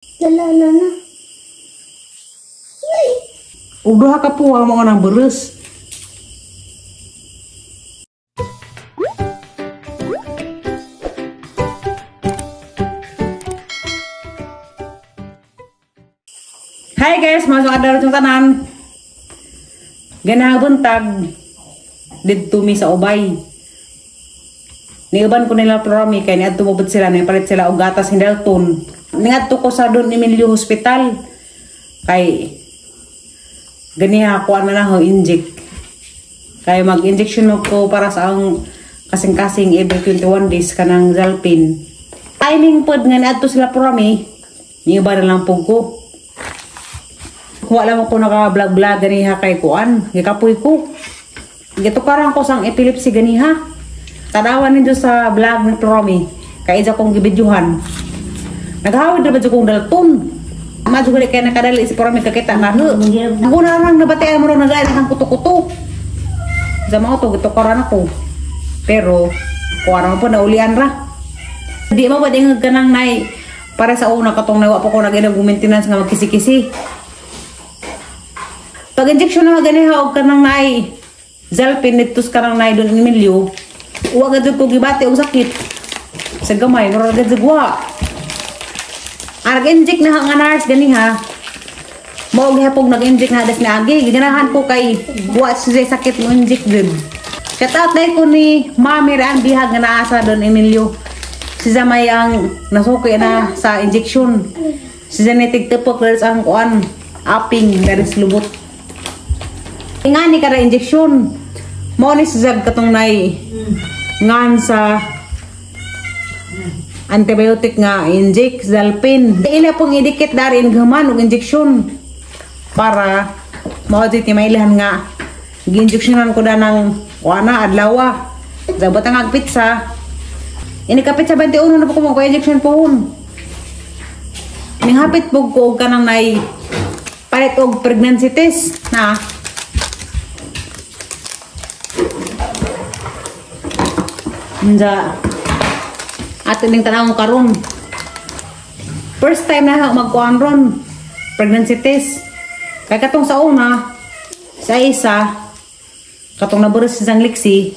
Dala na na. Ug duha ka puha mao nang beres. Hi guys, masuk ada rutong tanan. Ganahang buntag didto mi sa Ubay. Niuban ko nila Promi kay niadto mo sila, nipalit sila og gatas ni Dalton. Niadto ko sa Don Emilio Hospital kay ganiha kuan man ako inject. Kay mag-injection mo ko para sa ang kasing-kasing every 21 days kanang Zalpin. Timing pod nga niadto sila Promi, niuban na lang pug ko. Wala mo ko naka-vlog-vlog ganiha kay kuan, gikapoy ko. Gitukaran ko sang epilepsy ganiha. Tanawan ninyo sa vlog ni Promi kay isa kong gibidyuhan. Naghawid na ba kong Dalton? Madyo gali kay nakadali si Promi kakita na. Ako na lang nabatian mo rin nagain ang kuto-kuto. Sa mga to, gitukaran ako. Pero, kuan mo po naulian ra. Di mo ba dingag ka nang nay para sa una katong nawa pa ko nag-inog maintenance nga magkisi-kisi. Pag injection na ganiha og kanang nay Zalpin nittos kanang nay Don Emilio, wa gud ko gibati og sakit sa gamay, mura gud wa. Arag inject na nga nurse ganiha. Mao gihapon nag-inject na das niagi, giganahan ko kay wa siya sakit mo inject gud. Shout out dai ko ni Mami Raan Bihag nga naa sa Don Emilio. Siya may ang nasuki na sa injection. Siya ni tigtupok res ang kuan aping daris lubot. Ingani kada injection. Mao ni siya katong nay ngan sa antibiotic nga inject Zalpin. Ila pong idikit dari gaman og injection para mao di mailahan nga gi-injectionan ko da ng kuana adlaw. Zabot ang pizza. Ini kapit sa 21 na po ko magpa-injection pohon. Ningapit pug ko og kanang nay palit og pregnancy test na. Nja ato ning tanawon karon. First time na ako magkuan ron pregnancy test. Kay katong sa una sa isa katong naburos sa liksi.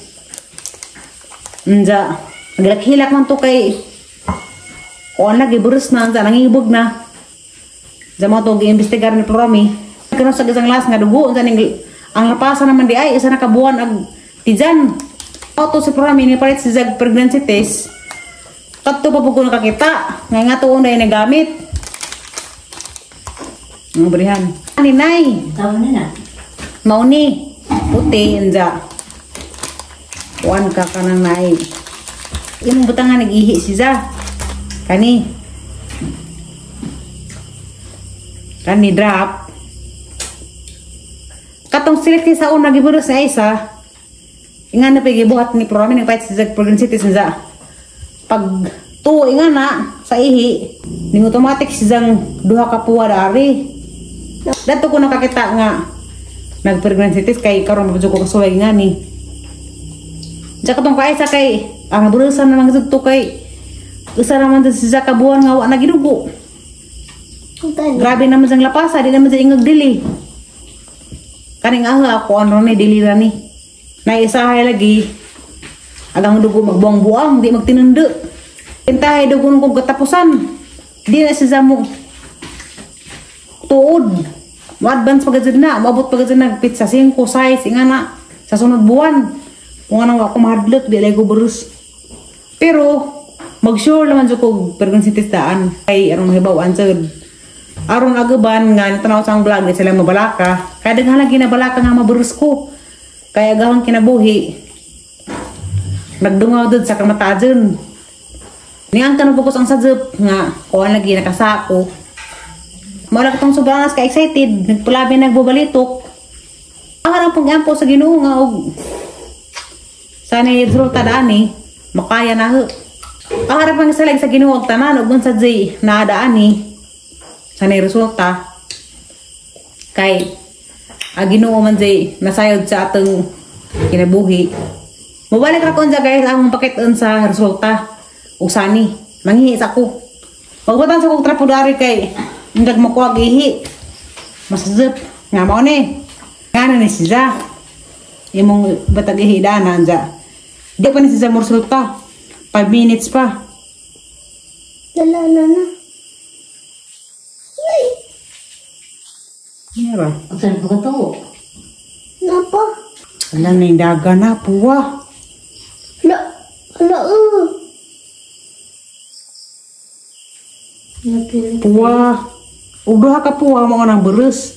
Nja naglakilak man to kay kuan lagi buros na nja nangibog na. Nja mo to giimbestigar ni Promi. Kano sa isang las nga dugo unsa ning ang lapasan naman di ay isa na ka buwan ag tijan. Auto si Promi ni palit si zag pregnancy test. Kadto pa pud ko nakakita nga nga tuon na nagamit. Ang berihan. Ani nay. Tawon na na. Mao ni puti nja. Kuan ka kanang nay. Imong butangan nag-ihi si za. Kani. Kani drop. Katong select sa una giburos sa isa. Inga na pag-ibuhat ni Promi nagpahit sa pregnancy test nza. Pag tuo inga na sa ihi, ning automatic siyang duha ka puwa dari. Dato ko nakakita nga nag-pregnancy test kay karon pa ko kasuway nga ni. Diya katong kaisa kay ang naburusan na lang dito kay usa naman dito siya ka buwan nga wa na gidugo. Grabe naman siyang lapasa, di naman siya ingag dili. Kaning aha ako ano ni dili ra ni. Naisahay lagi agang dugo magbuang-buang di magtinundo. Intahay dugon kog katapusan. Di na siya mo tuod. Mo-advance pa gud na, moabot pa gud na pizza 5 size inga na sa sunod buwan. Kung anong ako mahadlok di lay ko berus. Pero mag-sure naman jud kog pregnancy test daan kay aron mahibaw-an jud. Aron agaban nga nitanaw sa ang vlog di sila mabalaka. Kay daghan lang ginabalaka nga maberus ko. Kaya gahong kinabuhi nagdungaw dud sa kamatajon. Niang kanang pugos ang sajop nga kuan lagi nakasako. Mao ra katong sobrang ka excited, nagpulabi nagbubalitok. Ang pong ampo sa Ginoo nga og sana resulta daan makaya na ho. Ang harap ang salig sa Ginoo og tanan ug unsa jay naa daan sana resulta kay ang Ginoo man jay nasayod sa atong kinabuhi. Mobalik ra ko unsa guys ang pakit-on sa resulta ug sani manghi sa ko. Magbutang sa kong trapo dari kay indag makuha ihi. Masazip. Nga mo ni. Nga na ni siya. Imong batag ihi dana anja. Di pa ni siya mo resulta. 5 minutes pa. Dala na na. Mira. Saan pa ka to? Napa? Wala na yung daga na, puwa. La, la, Puwa. Ug duha ka puwa mo nang beres.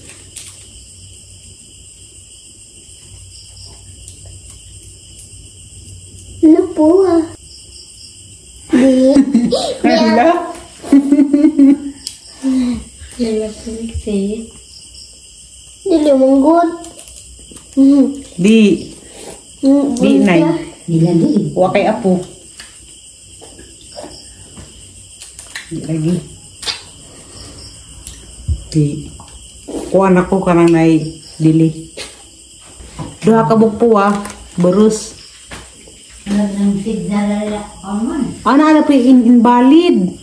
Na puwa. Di. Hala. Dala si. Dili manggod. Di. Di nay. Di lagi. Wa kay apo. Di lagi. Di. Kuan ako kanang nay dili. Duha ka buok puwa, berus. Nang signal la aman. Ana ana pa invalid.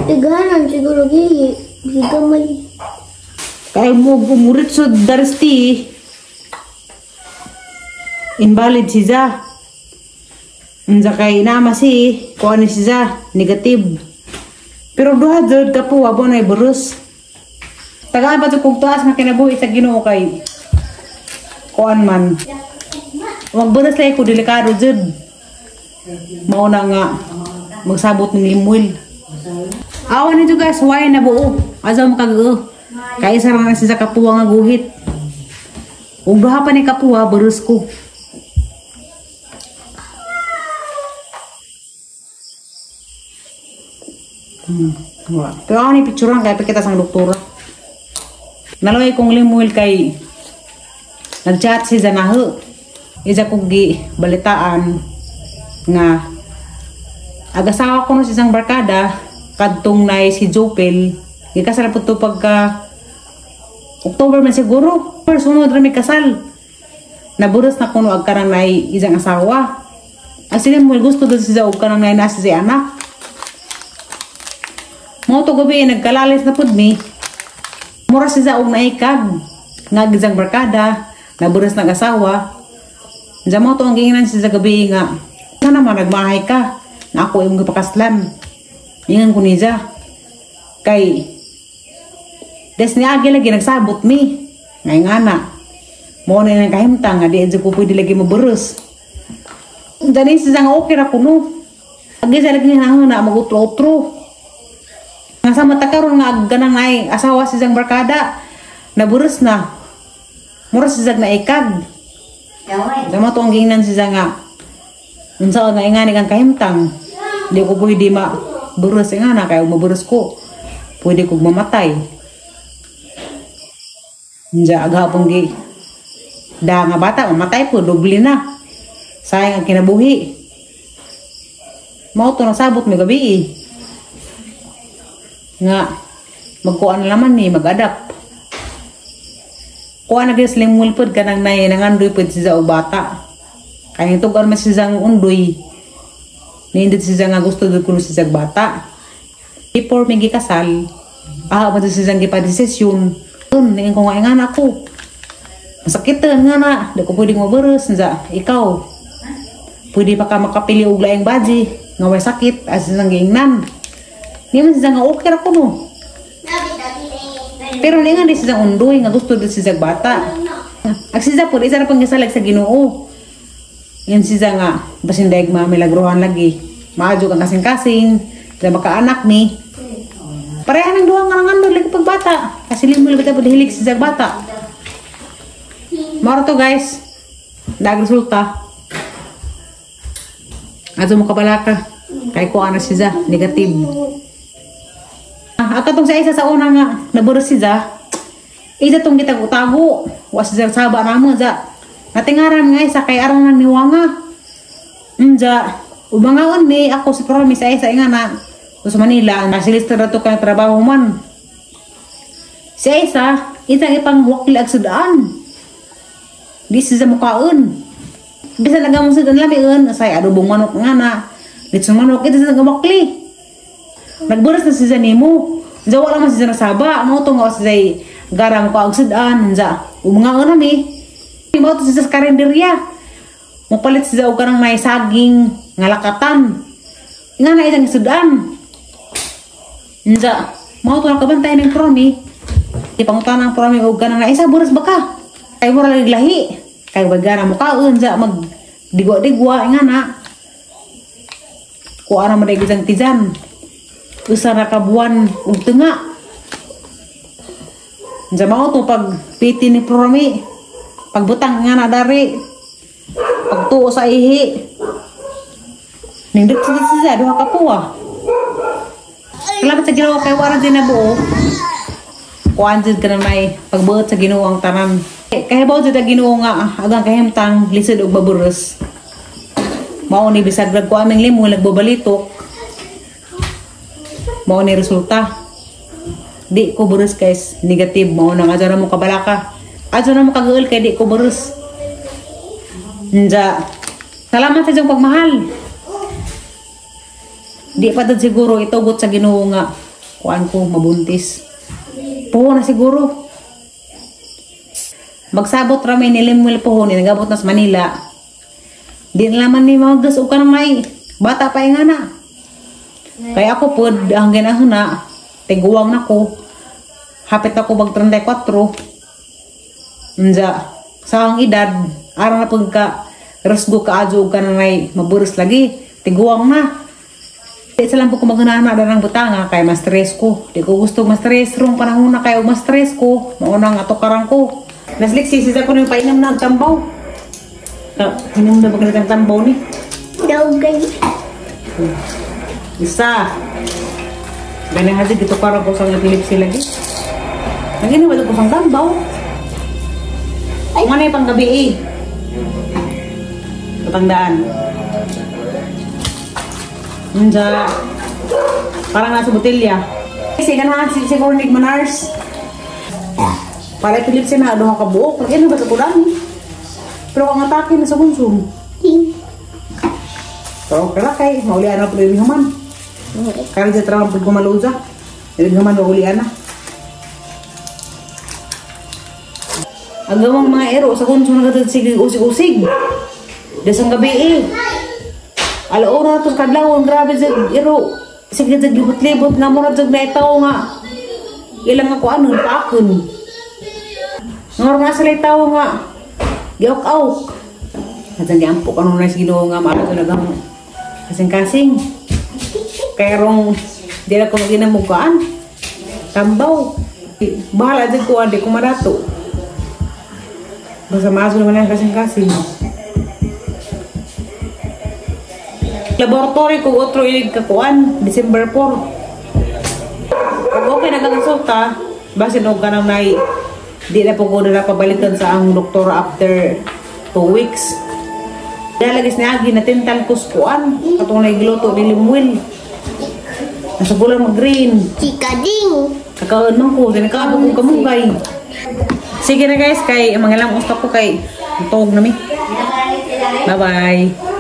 Tiganan siguro gihi. Gigamay. Kay mo gumurit so darsti. Invalid siya. Unsa kay nama si kuan ni siya negative. Pero duha jud ka puwa bo nay berus. Tagaan pa jud kog tuas nga kinabuhi sa Ginoo kay kuan man. Wag beres lay ko delikado jud. Mao na nga magsabot ng limuil. Awan nito guys, why na buo? Azaw makag-o. Kay isa ra na siya kapuwa nga guhit. Ug duha pa ni kapuwa berus ko. Wa. Pero ako ni picturean kay pakita sang doktora. Naloy kong limuil kay nagchat si Zanaho. Isa kong gi balitaan nga agasawa ko no sa isang barkada kadtong nay si Jopel. Gikasal po to pagka October man siguro. First sunod ra mi kasal. Naburos na kuno ag kanang nay isang asawa. Ang sila mo gusto dun siya og kanang nay nasa si anak. Mo to gabi nagkalalis na pud mi. Mura siya og naikag nga isang barkada naburos nag asawa. Diyan mo to ang giingnan siya sa gabi nga sana man nagmahay ka na ako imong gipakaslan. Ingan ko niya kay des ni agi lagi nagsabot mi. Ngay nga na. Mo na nang kahimtang nga di ko pwede lagi maburos. Dani siya nga okay ra kuno. Agi sa lagi nga na magutro-utro. Nga sa mata karon nga ganang ay asawa si siyang barkada naburos na. Mura siya na ikag. Damo to ang giingnan siya nga unsa nga ingani kang kahimtang. Di ko pwede ma buros nga na kay maburos ko. Pwede kog mamatay. Unja agapon gi da nga bata mamatay po doble na. Sayang ang kinabuhi. Mao to nasabot mi gabi. Nga magkuan laman ni mag-adapt. Kuan na gyud sila mulpod kanang nay nangandoy pud siya og bata. Kay tugan man siya ang undoy. Nindot siya nga gusto dud kuno siya bata. Before mi gikasal, man siya gipadesisyon. Tun ning ko nga nga ako. Masakit nga na, di ko pwedeng maburos unsa ikaw. Pwede pa ka makapili og laing baji nga way sakit as nang giingnan. Di man siya nga okay ra kuno. Pero ni nga di siya undoy nga gusto dud siya bata. Ag siya po isa ra pang gisalag sa Ginoo. Yan siya nga basin daig mamilagrohan lagi. Maadyo kang kasing-kasing, da makaanak ni. Pareha ng duha nga nangandol lagi pagbata. Kasi limo lagi ta hilig siya bata. Mao to guys. Dag resulta. Adto mo kabalaka. Kay ko ana siya negative. Akatong sa isa sa una nga naburos siya. Isa tong gitago-tago. Wa siya saba namo ja. Natingaran nga isa kay aron nang niwanga. Unja ubangaon mi ako si promise ay sa nga na sa Manila nasilistar na to kang trabaho man. Si isa isang ipang wakil ag sudan. Di siya mukaon. Bisan nagamong sudan lami un say adobong manok nga na. Litson manok ito sa gamakli. Nagburas na siya nimo. Unsa wala man siya nasaba, mo to nga siya garang ko og sudan, unsa umunga na mi. Mo to siya sa karinderya. Mopalit siya og kanang may saging nga lakatan. Nga na isang sudan. Unsa mao to nakabantay ng promi. Ipangutan ang promi og kanang na isa buras ba ka? Kay mura lagi lahi. Kay bagara mo kaon unsa mag digwa-digwa nga na. Kuha na man isang tijan. Usa ra ka buwan ug tunga. Unsa mao to pag piti ni promi. Pagbutang nga na dari. Pagtuo sa ihi. Nindot sa siya duha ka puwa. Salamat sa Ginoo kay wala din na buo. Kuan jud ka na may pagbuot sa Ginoo ang tanan. Kahibaw jud ang Ginoo nga agang kahimtang lisod og baburos. Mao ni bisag rag ko aming limo nagbabalitok. Mao ni resulta. Di ko buros guys, negative mao nang adyo na mo kabalaka. Adyo na mo kagaol kay di ko buros. Nja. Salamat sa iyong pagmahal. Di pa dad siguro itugot sa Ginoo nga kuan ko mabuntis. Puho na siguro. Magsabot ra may ni Lemuel puho ni nagabot na sa Manila. Di na laman ni magdas og kanang may bata pa nga na. Kaya ako pod ang ginahon na tiguang na ko. Hapit ako mag 34. Unja sa akong edad aron na pud ka rasgo ka adyo og kanang may maburos lagi. Tiguang na. Di sa lang po ko maghunahuna na ng butanga kay mas stress ko. Di ko gusto mas stress rong panahon na kayo mas stress ko. Mauna nga ato karang ko. Nasliksi siya ko nang painom na ang tambaw. Hinom na ba ganit ang tambaw ni? Dogay. Isa. Ganyan haji gito karang ko sa epilepsy lagi. Nagino ba ito ko sa tambaw? Ay. Ano yung panggabi eh? Patangdaan. Unja, parang nasa botelya. Kasi ganahan si siguro ni Manars. Para epilepsy na duha ka buok. Lagi ano ba sa kulang? Pero ang atake na sa konsum. Pero okay lang kay maulian na po yung human. Kaya dyan trabaho po gumaluza. Yung human maulian na. Ang gawang mga ero sa konsum na katad sige usig-usig. Dasang gabi eh. Alaura to sa kadlawon, grabe sa iro. Sige sa libot-libot nga mura jud na itaw nga. Ilang ako ano, paakon. Ngor nga sila itaw nga. Giok-aok. Katang giampok ano na sa Ginoo nga maano to nagang kasing-kasing. Kaya rong di na ko maginamukaan. Tambaw. Bahala jud ko andi ko madato. Basta maaso naman ang kasing-kasing. Laboratory ko otro ilig kakuan December 4. Pag okay na kang resulta, basin og kanang nay di na po ko na pabalikan sa ang doktor after 2 weeks. Dalagis niya agi natintal ko sa kuan katong nagluto ni Lemuel. Nasa bulan mag green. Chikading. Kakaon man ko, dinakaabot kong kamunggay. Sige na guys, kay mga lang usta ko kay tuog na mi. Bye bye.